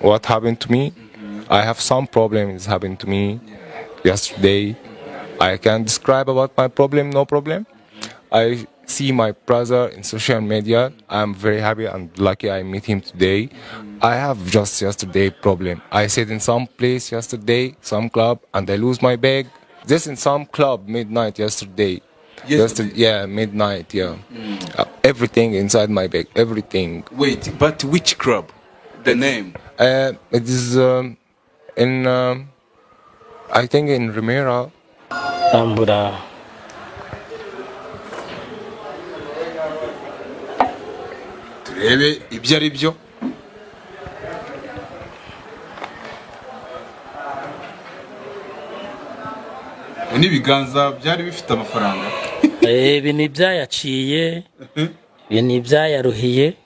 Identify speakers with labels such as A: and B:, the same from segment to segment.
A: what happened to me. I have some problems happened to me yesterday. I can describe about my problem, no problem. I see my brother in social media. I'm very happy and lucky I meet him today. I have just yesterday problem. I sit in some place yesterday, some club, and I lose my bag. This in some club midnight yesterday.
B: Yesterday?
A: Yeah, midnight, yeah. Everything inside my bag, everything.
B: Wait, but which club? The name?
A: It is in, I think in Remera.
C: Rambura.
B: Turebe ibyo ari byo. N'ibiganza byari bifite amafaranga.
C: Ibi ni ibyayaciye, ibi ni ibyayaruhiye.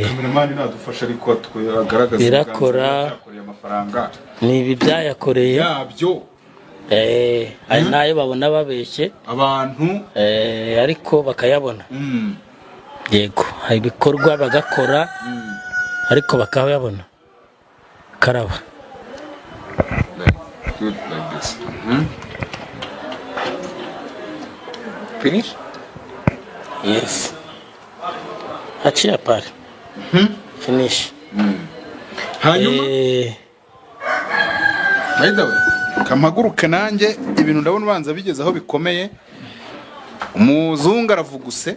B: Kameramani nadufasha ariko agaragaza
C: Birakora.
B: ibiganza byakoreye amafaranga
C: Ni ibi byayakoreye.
B: Yabyo.
C: Hari n'ayo babona babeshye
B: abantu,
C: ariko bakayabona. Yego, hari ibikorwa bagakora ariko bakayabona. Karaba.
A: Like, good like this. Finish?
C: Yes, achia pale, finish.
B: Hanyuma, by the way, kampaguruke nanjye, ibintu ndabona ubanza bigeze aho bikomeye. Umuzungu aravuguse,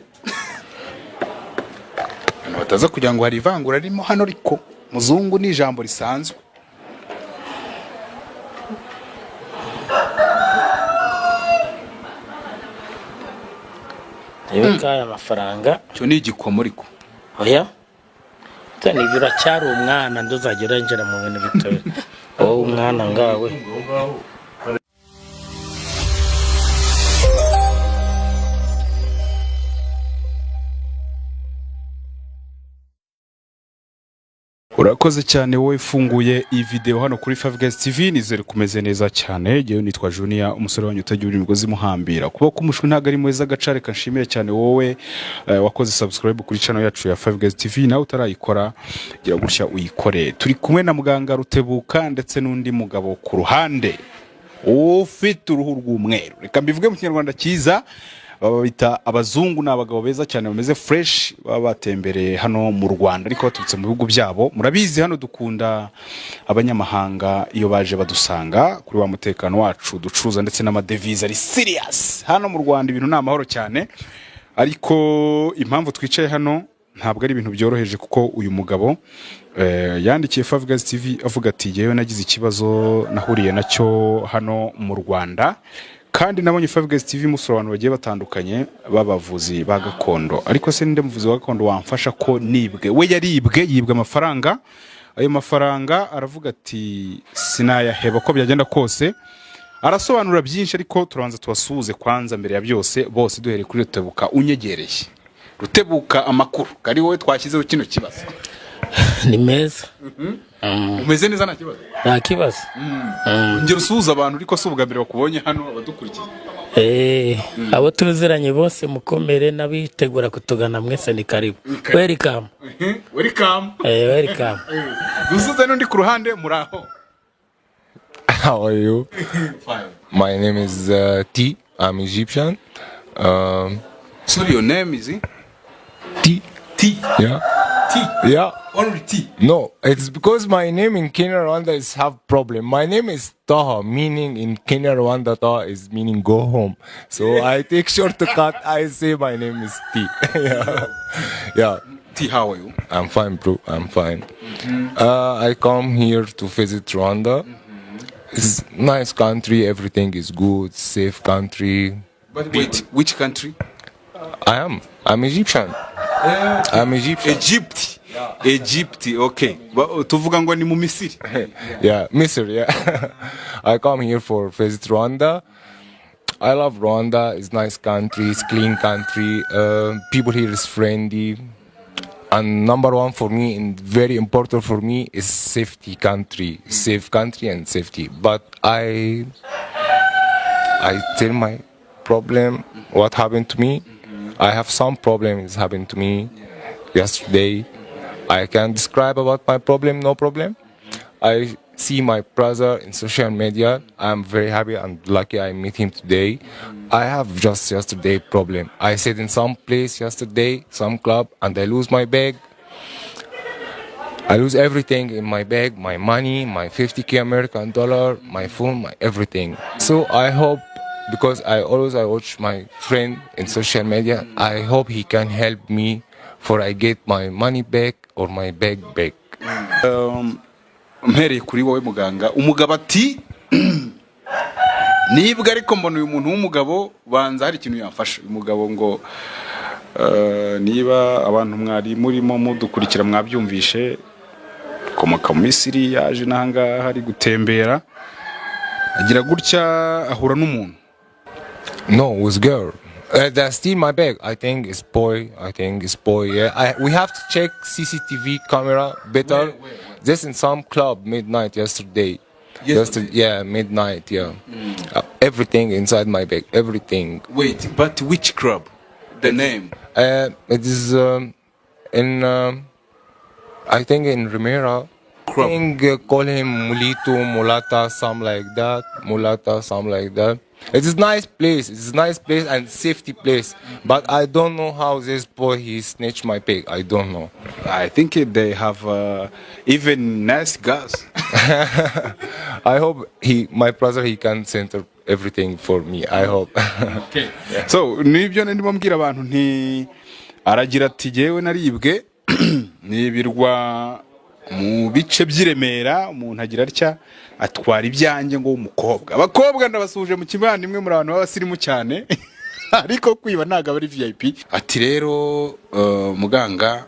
B: abantu bataza kugira ngo hari ivangura ririmo hano, ariko muzungu ni ijambo risanzwe.
C: Rebe kaya amafaranga.
B: Icyo ni igikomo ariko.
C: Oya, ni uracyari umwana, nduzajya urenjera mu bintu bitoya, wowe umwana ngawe.
B: Urakoze cyane wowe ufunguye iyi video hano kuri Five Guys TV. Nizere kumeze neza cyane. Yewe, nitwa Junior, umusore wanyu utagira imigozi imuhambira kuba k'umushwi ntabwo ari mwiza agacare. Reka nshimire cyane wowe wakoze subscribe kuri channel yacu ya Five Guys TV. Nawe utarayikora, gira gutya uyikore. Turi kumwe na muganga Rutebuka ndetse n'undi mugabo ku ruhande ufite uruhu rw'umweru, reka mbivuge mu Kinyarwanda cyiza, baba bita abazungu. Ni abagabo beza cyane bameze fresh, baba batembereye hano mu Rwanda ariko baturutse mu bihugu byabo. Murabizi, hano dukunda abanyamahanga iyo baje badusanga kuri wa mutekano wacu ducuruza ndetse n'amadevize ari serious. Hano mu Rwanda ibintu ni amahoro cyane, ariko impamvu twicaye hano ntabwo ari ibintu byoroheje, kuko uyu mugabo yandikiye Five Guys TV avuga ati: "Yewe, nagize ikibazo nahuriye nacyo hano mu Rwanda, kandi nabonye Five Guys TV musura abantu bagiye batandukanye b'abavuzi ba gakondo, ariko se ninde muvuzi wa gakondo wamfasha ko nibwe?" We yaribwe, yibwe amafaranga. Ayo mafaranga aravuga ati: "Sinayaheba ko byagenda kose." Arasobanura byinshi, ariko turabanza tubasuhuze kwanza mbere ya byose bose, duhereye kuri Rutebuka unyegereye. Rutebuka, amakuru kari wowe twashyizeho kino kibazo?
C: Ni meza.
B: Umeze neza, nta kibazo?
C: Nta kibazo.
B: Ngera usuhuza abantu, ariko si ubwa mbere bakubonye hano, abadukurikiye.
C: Abo tuziranye bose mukomere, n'abitegura kutugana mwese ni karibu, welcome.
B: Welcome.
C: Welcome.
B: Dusuhuze n'undi ku ruhande. Muraho?
A: How are you?
B: Fine.
A: My name is T. I'm Egyptian.
B: Sorry, your name is
A: T.
B: T?
A: Yeah.
B: T?
A: Yeah.
B: Only T?
A: No, it's because my name in Kenya Rwanda is have problem. My name is Taha, meaning in Kenya Rwanda Taha is meaning go home. So I take shortcut. I say my name is T. Yeah. Yeah.
B: T, how are you?
A: I'm fine, bro. I'm fine. I come here to visit Rwanda. It's nice country. Everything is good. Safe country.
B: But wait, which country?
A: I am. I'm Egyptian. I'm Egyptian.
B: Egypt? Egypt, okay. Tuvuga ngo ni mu Misiri.
A: Yeah, Misr, yeah. I come here for visit Rwanda. I love Rwanda. It's nice country. It's clean country. People here is friendly. And number one for me and very important for me is safety country, safe country and safety. But I tell my problem, what happened to me. I have some problems happened to me yesterday. I can describe about my problem, no problem. I see my brother in social media. I'm very happy and lucky I meet him today. I have just yesterday problem. I sit in some place yesterday, some club, and I lose my bag. I lose everything in my bag, my money, my 50K American dollar, my phone, my everything. So I hope, because I always I watch my friend in social media, I hope he can help me for I get my money back or my bag back.
B: Mpereye kuri wowe muganga, umugabo ati nibwo, ariko mbona uyu muntu w'umugabo banza hari ikintu yamfasha. Uyu mugabo ngo niba abantu mwari murimo mudukurikira mwabyumvishe, komoka mu Misiri, yaje n'ahangaha ari gutembera, agira gutya ahura n'umuntu.
A: No, with girl. They steal my bag. I think it's boy. I think it's boy. Yeah. We have to check CCTV camera better. This in some club midnight yesterday.
B: Yesterday?
A: Yeah, midnight. Yeah. Everything inside my bag. Everything.
B: Wait, but which club? The name?
A: It is in. I think in Remera.
B: Club.
A: I think call him Mulito, Mulata, some like that. Mulata, some like that. It is nice place. It's nice place and safety place. But I don't know how this boy he snatched my bag. I don't know.
B: I think they have even nice girls.
A: I hope he, my brother, he can center everything for me. I hope.
B: Okay. So nibyo ndimo mbwira abantu nti aragira ati jyewe naribwe nibirwa mu bice by'i Remera, umuntu agira atya atwara ibyanjye ngo w'umukobwa. Abakobwa ndabasuhuje mu kivandimwe, muri abantu b'abasirimu cyane, ariko kwiba ntabwo aba ari VIP. Ati rero muganga,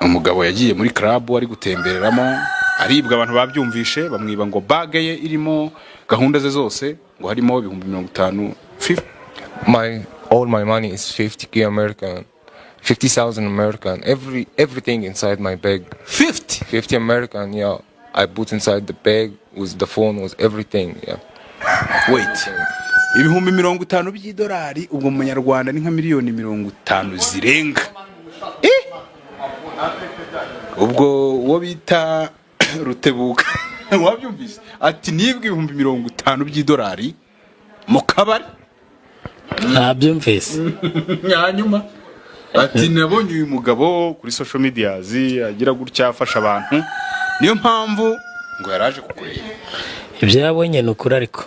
B: umugabo yagiye muri club ari gutembereramo, aribwa. Abantu babyumvishe, bamwiba ngo bag ye irimo gahunda ze zose, ngo harimo 50,000.
A: My all my money is 50K American, 50,000 American. Everything inside my bag.
B: 50?
A: 50 American, yeah. I put inside the bag with the phone, with everything, yeah.
B: Wait, 50,000 by'idolari, ubwo mu manyarwanda ni nka miliyoni 50 zirenga. Eh! Ubwo uwo bita Rutebuka wabyumvise, ati nibwe 50,000 by'idolari mu kabari.
C: Nabyumvise.
B: Hanyuma ati nabonye uyu mugabo kuri social medias agira gutya afasha abantu, niyo mpamvu ngo yaraje kukureba.
C: Ibyo yabonye ni ukuri, ariko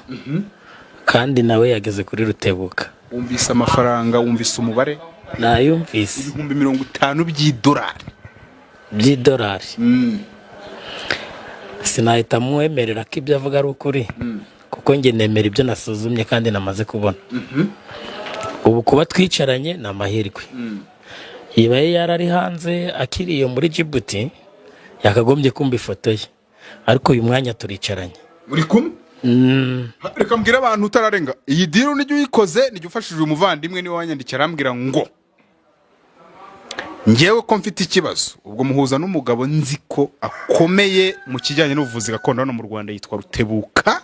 C: kandi nawe yageze kuri Rutebuka.
B: Wumvise amafaranga, wumvise umubare?
C: Nayumvise.
B: 50,000 by'idolari.
C: By'idolari. Sinahita mwemerera ko ibyo avuga ari ukuri, kuko njye nemera ibyo nasuzumye kandi namaze kubona. Ubu kuba twicaranye ni amahirwe. Yibaye yarari hanze akiri iyo muri Djibouti, yakagombye kumva ifoto ye, ariko uyu mwanya turicaranye.
B: Muri kumwe. Reka mbwire abantu utararenga iyi deal, nijya uyikoze, nijya ufashije umuvandimwe, niwe wanyandikira arambwira ngo ngewe ko mfite ikibazo. Ubwo muhuza n'umugabo nzi ko akomeye mu kijyanye n'ubuvuzi gakondo hano mu Rwanda, yitwa Rutebuka.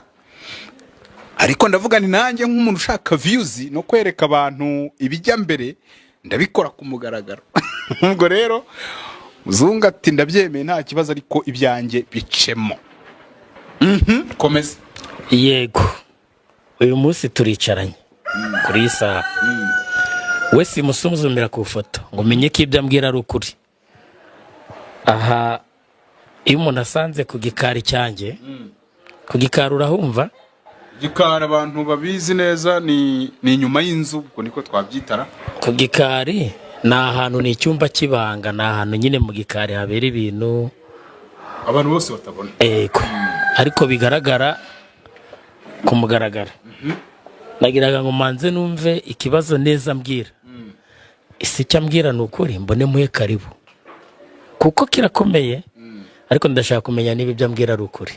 B: Ariko ndavuga nti nanjye nk'umuntu ushaka views no kwereka abantu ibijya mbere, ndabikora ku mugaragaro. Ubwo rero muzungu ati ndabyemeye, nta kibazo, ariko ibyanjye bicemo. Komeza.
C: Yego, uyu munsi turicaranye kuri iyi saha. We simusuzumira ku ifoto ngo umenye ko ibyo ambwira ari ukuri. Aha iyo umuntu asanze ku gikari cyanjye, ku gikari urahumva?
B: Gikari abantu babizi neza ni inyuma y'inzu, ubwo niko twabyitara.
C: Ku gikari ni ahantu, ni icyumba cy'ibanga, ni ahantu nyine mu gikari habera ibintu
B: abantu bose batabona.
C: Ego, ariko bigaragara ku mugaragaro. Nagiraga ngo manze numve ikibazo neza mbwira, ese icyo ambwira ni ukuri, mbone muhe karibu, kuko kirakomeye, ariko ndashaka kumenya niba ibyo ambwira ari ukuri.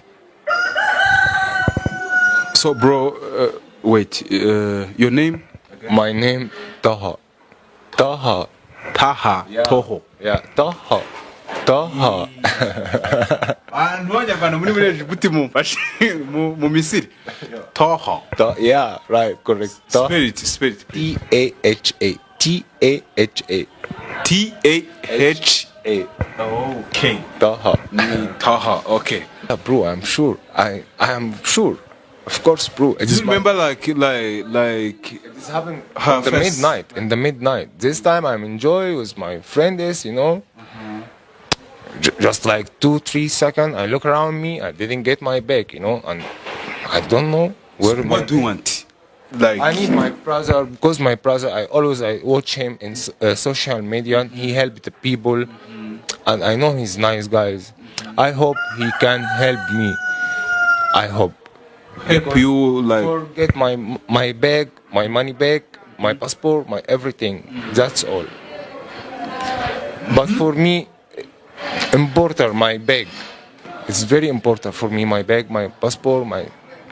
B: So bro, wait, your name?
A: My name Taha. Taha.
B: Taha? Toho?
A: Yeah, Taha. Taha.
B: Abantu b'abanyarwanda muri Egiputi mumfashe, mu Misiri, Toho?
A: Yeah, right, correct. Taha.
B: Spell it, spell it.
A: T A H A. T A H A.
B: T A H
A: A.
B: Okay.
A: Taha.
B: Ni Taha, okay.
A: Yeah, bro, I'm sure. I am sure. Of course, bro. It
B: Do
A: is
B: you remember like
A: It is happened
B: Her
A: in the
B: first-
A: midnight. In the midnight. This time I'm enjoy with my friend is, you know. Just like 2-3 seconds, I look around me. I didn't get my bag, you know, and I don't know where my.
B: What do you want? Like
A: I need my brother because my brother. I always I watch him in social media. He helped the people, and I know he's nice guys. I hope he can help me. I hope.
B: Help you like
A: Forget my bag, my money bag, my passport, my everything. That's all. But for me, important my bag. It's very important for me. My bag, my passport, my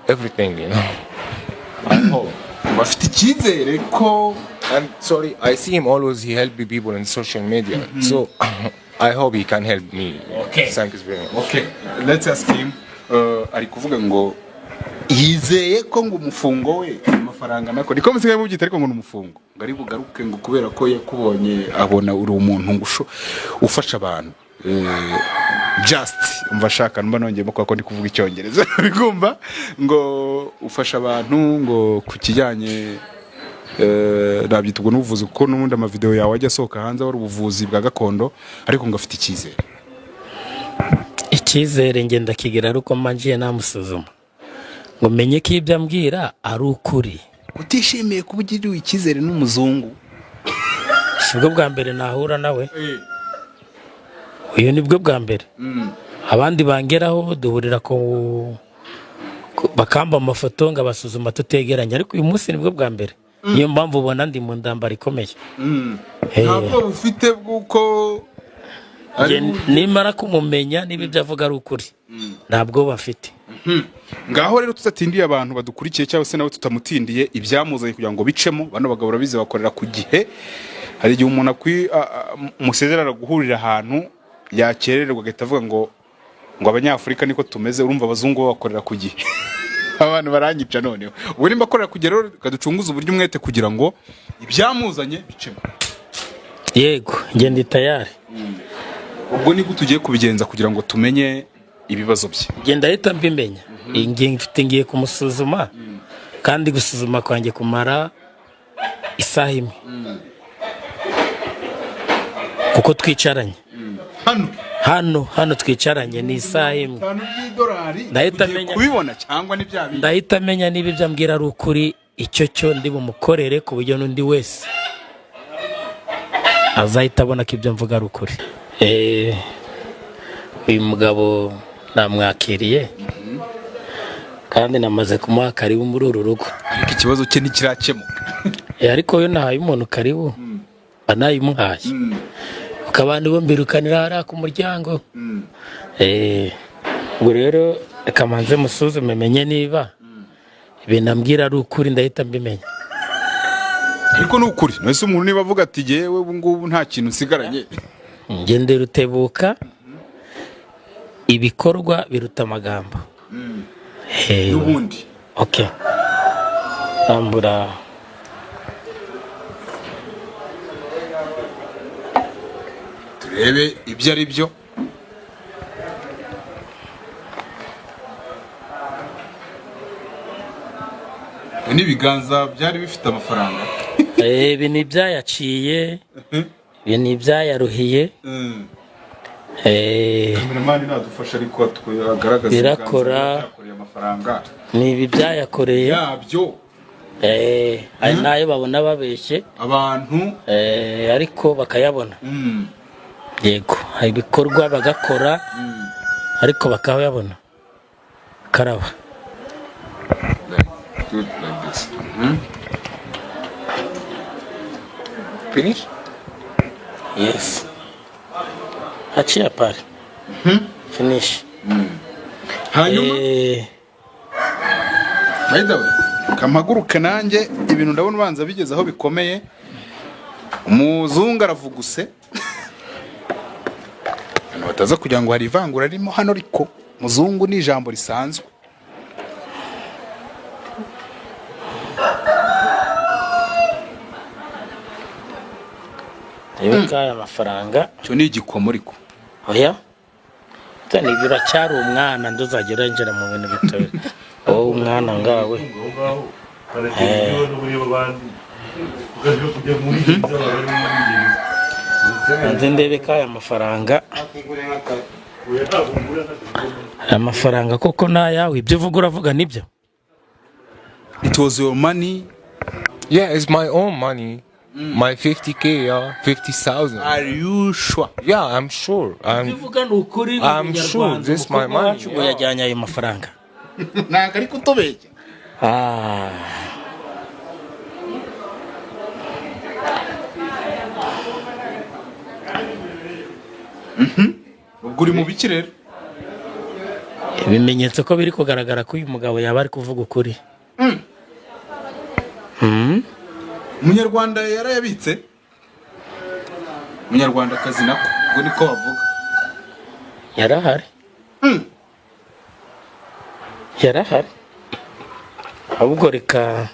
A: everything. You know. I hope.
B: Bafite icyizere ko
A: And sorry, I see him always. He help people in social media. So I hope he can help me.
C: Okay.
A: Thank you very much.
B: Okay, let's ask him. Ari kuvuga ngo yizeye ko ngo umufungo we amafaranga nako niko musigaye mubyita, ariko ngo ni umufungo, ngo ari bugaruke, ngo kubera ko yakubonye abona uri umuntu ngo ufasha abantu. Just umva ashaka mba nongeyemo kubera ko ndi kuvuga icyongereza, bigumva ngo ufasha abantu ngo ku kijyanye nabyita ubwo n'ubuvuzi, kuko n'ubundi amavideo yawe ajya asohoka hanze wari ubuvuzi bwa gakondo, ariko ngo afite icyizere.
C: Icyizere ngenda kigira ari uko mbanjiye namusuzuma ngo menye ko ibyo ambwira ari ukuri.
B: Utishimiye kuba ugiriwe icyizere n'umuzungu?
C: Si bwo bwa mbere nahura nawe, uyu ni bwo bwa mbere. Abandi bangeraho duhurira bakampa amafoto ngabasuzuma tutegeranye, ariko uyu munsi nibwo bwa mbere. Niyo mpamvu ubona ndi mu ndambara ikomeye.
B: Ntabwo bufite bw'uko
C: Njye nimara kumumenya niba ibyo avuga ari ukuri, ntabwo bafite.
B: Ngaho rero tudatindiye abantu badukurikiye cyangwa se nawe tutamutindiye, ibyamuzanye kugira ngo bicemo. Bano bagabo urabizi bakorera ku gihe. Hari igihe umuntu musezerana guhurira ahantu yakererwa agahita avuga ngo abanyafurika niko tumeze. Urumva abazungu bo bakorera ku gihe, abantu baranyica. Noneho ubwo nimba akorera ku gihe rero, reka ducunguze uburyo umwete kugira ngo ibyamuzanye bicemo.
C: Yego, njye ndi tayari.
B: Ubwo ni gute ugiye kubigenza kugira ngo tumenye ibibazo bye?
C: Njye ndahita mbimenya. Iyi ngiye mfite, ngiye kumusuzuma, kandi gusuzuma kwanjye kumara isaha imwe kuko twicaranye.
B: Hano?
C: Hano twicaranye ni isaha imwe.
B: 5 by'idolari.
C: Ndahita
B: Ugiye
C: menya.
B: kubibona cyangwa ni bya bindi?
C: Ndahita menya niba ibyo ambwira ari ukuri. Icyo cyo ndi bumukorere ku buryo n'undi wese azahita abona ko ibyo mvuga ari ukuri. Uyu mugabo namwakiriye kandi namaze kumuha karibu muri uru rugo.
B: Ariko ikibazo cye ntikirakemuka.
C: Ariko iyo nahaye umuntu karibu mba nayimuhaye, kuko abandi bo mbirukanira hariya ku muryango. Ubwo rero reka manze musuzume menye niba ibintu ambwira ari ukuri, ndahita mbimenya.
B: Ariko ni ukuri nese umuntu niba avuga ati yewe ubu ngubu nta kintu nsigaranye?
C: Ngende rutebuka, ibikorwa biruta amagambo.
B: N'ubundi.
C: Okay, tambura.
B: Turebe ibyo ari byo. N'ibiganza byari bifite amafaranga.
C: Ibi ni ibyayaciye, ibi ni ibyayaruhiye.
B: Kameramani nadufasha ariko agaragaza
C: Birakora.
B: ibiganza byakoreye amafaranga
C: Ni ibi byayakoreye.
B: yabyo.
C: Hari n'ayo babona babeshye.
B: Abantu.
C: Ariko bakayabona. Yego, hari ibikorwa bagakora ariko bakayabona. Karaba.
A: Like, do it like this. Finish?
C: Yes, achia pale, finish.
B: Hanyuma by the way, kampaguruke nanjye, ibintu ndabona ubanza bigeze aho bikomeye. Umuzungu aravuguse, abantu bataza kugira ngo hari ivangura ririmo hano, ariko muzungu ni ijambo risanzwe.
C: Reba aya mafaranga.
B: Icyo ni igikomo ariko.
C: Oya, nibyo, uracyari umwana, nduzajya urengera mu bintu bitoya wowe umwana ngawe.
D: Aho ngaho baratera ibyo n'ubureba abandi ukajya kujya muri gereza, baba bari muri gereza.
C: Nze ndebe ko aya mafaranga,
D: Oya, ntabwo ngura, ntabwo ngura.
C: Aya mafaranga koko ni ayawe? Ibyo uvuga uravuga nibyo?
B: It was your money?
A: Yeah, it's my own money. My 50K, yeah, 50,000.
B: Are you sure?
A: Yeah, I'm sure.
C: Ibyo
A: I'm
C: uvuga ni ukuri?
A: I'm sure this my
C: Umukobwa
A: money.
C: wacu ngo yajyanye ayo mafaranga.
B: Ntabwo ari kutubeshya.
C: Ah.
B: Ubwo uri mu biki rero?
C: Ibimenyetso ko biri kugaragara ko uyu mugabo yaba ari kuvuga ukuri.
B: Umunyarwanda yarayabitse, umunyarwandakazi nako ubwo niko bavuga.
C: Yarahari, yarahari. Ahubwo reka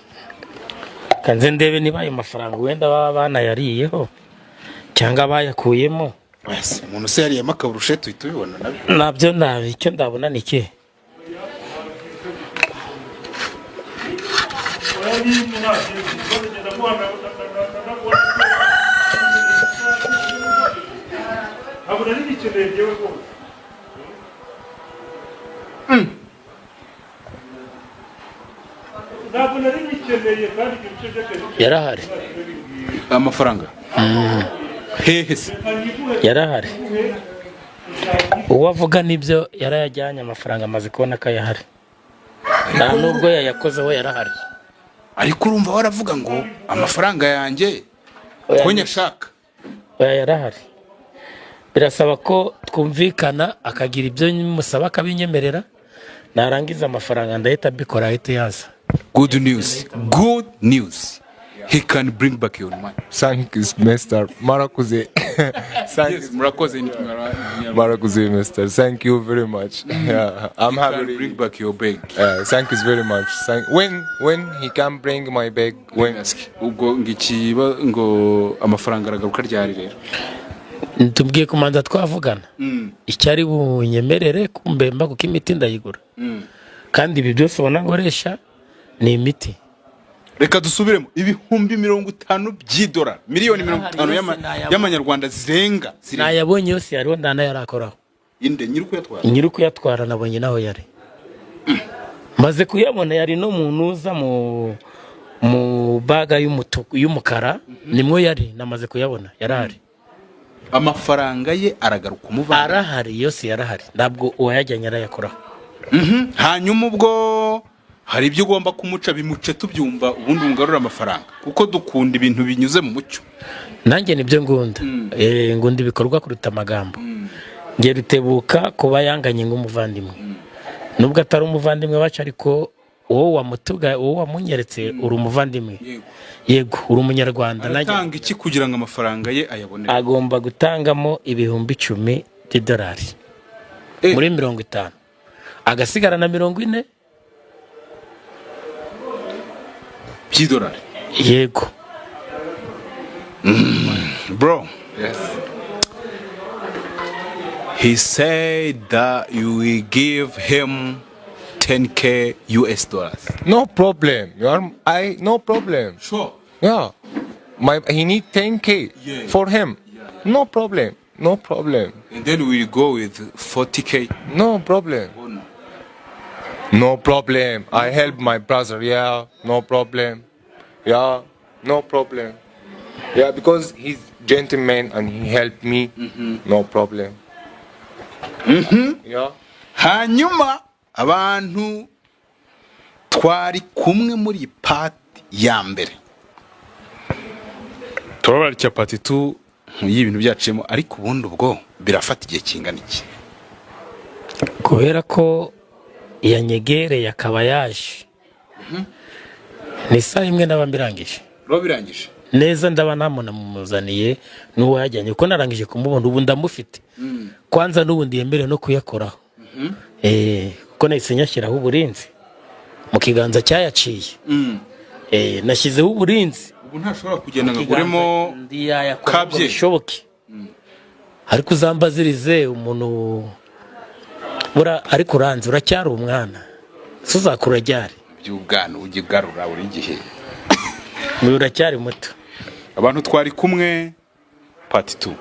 C: kanze ndebe niba ayo mafaranga wenda baba banayariyeho cyangwa bayakuyemo.
B: Wese umuntu se yariyemo akaburusheti uhita ubibona nabyo.
C: Nabyo nabi, icyo ndabona ni ikihe?
D: Oya, niba nta kintu bagenda muhana ntabwo nari gikeneye njyewe rwose. Ntabwo nari gikeneye kandi ibyo bice by'akazi.
C: Yarahari.
B: Amafaranga hehe se?
C: Yarahari. Uwo avuga nibyo, yarayajyanye amafaranga, amaze kubona ko ayahari, nta nubwo yayakozeho, yarahari.
B: Ariko urumva waravuga ngo amafaranga yanjye
C: Oya,
B: ko nyashaka.
C: Oya, yarahari. Birasaba ko twumvikana, akagira ibyo musaba akabinyemerera, narangiza amafaranga ndahita mbikora, ahita yaza.
B: Good news, good news, he can bring back your money.
A: Thank you, Mr. Murakoze. Thank
B: Yes, murakoze ni Kinyarwanda.
A: Murakoze, Mr. Thank you very much. Yeah, I'm
B: He can
A: happy.
B: bring back your bag.
A: Thank you very much. When he can bring my bag? When?
B: Ubwo ngo ikiba ngo amafaranga aragaruka ryari rero?
C: Tubwiye kumanza twavugana icyo ari bunyemerere kumbemba, kuko imiti ndayigura, kandi ibi byose ubona nkoresha ni imiti.
B: Reka dusubiremo: 50,000 by'idolari, 50,000,000 y'amanyarwanda zirenga.
C: Nayabonye yose, yariho, ndanayarakoraho.
B: Inde nyiri kuyatwara?
C: Nyiri kuyatwara nabonye naho yari, maze kuyabona, yari no mu ntuza mu baga y'umutuku y'umukara, nimwo yari, namaze kuyabona, yarahari.
B: Amafaranga ye aragaruka umuvandimwe?
C: Arahari yose, yarahari, ntabwo uwayajyanye arayakoraho.
B: Hanyuma ubwo hari ibyo ugomba kumuca, bimuce tubyumva, ubundi ungarure amafaranga, kuko dukunda ibintu binyuze mu mucyo.
C: Nanjye nibyo ngunda. Ngunda ibikorwa kuruta amagambo. Nge Rutebuka kuba yanganye nk'umuvandimwe, nubwo atari umuvandimwe wacu, ariko wowe wamutuga, wowe wamunyeretse, uri umuvandimwe.
B: Yego.
C: Yego, uri umunyarwanda nanjye.
B: Aratanga iki kugira ngo amafaranga ye ayabone?
C: Agomba gutangamo 10,000 by'idolari muri 50, agasigara na 40.
B: By'idolari?
C: Yego.
B: Bro.
A: Yes.
B: He said that you will give him 10K US dollars.
A: No problem. You are I no problem.
B: Sure?
A: Yeah. My he need 10K for him. No problem. No problem.
B: And then we'll go with 40K.
A: No problem.
B: Oh, no.
A: No problem. I help my brother. Yeah. No problem. Yeah. No problem. Yeah, because he's gentleman and he helped me. No problem. Yeah.
B: Hanyuma abantu twari kumwe muri iyi part ya mbere, turabarya part 2 y'ibintu byaciyemo, ariko ubundi ubwo birafata igihe kingana iki?
C: Kubera ko yanyegereye akaba yaje, ni isaha imwe ndaba mbirangije.
B: Ruba birangije?
C: Neza, ndaba namuzaniye n'uwayajyanye, kuko narangije kumubona, ubu ndamufite kwanza, n'ubundi yemerewe no kuyakoraho. Kuko nahise nyashyiraho uburinzi mu kiganza cyayaciye. Nashyizeho uburinzi.
B: Ubu ntashobora kugenda ngo aguremo
C: Ndiyayakora ngo
B: kabye.
C: bishoboke, ariko uzambazirize umuntu ariko uranze, uracyari umwana, se uzakura ryari?
B: By'ubwana ujya ugarura buri gihe.
C: Uyu uracyari muto.
B: Abantu twari kumwe, part 2.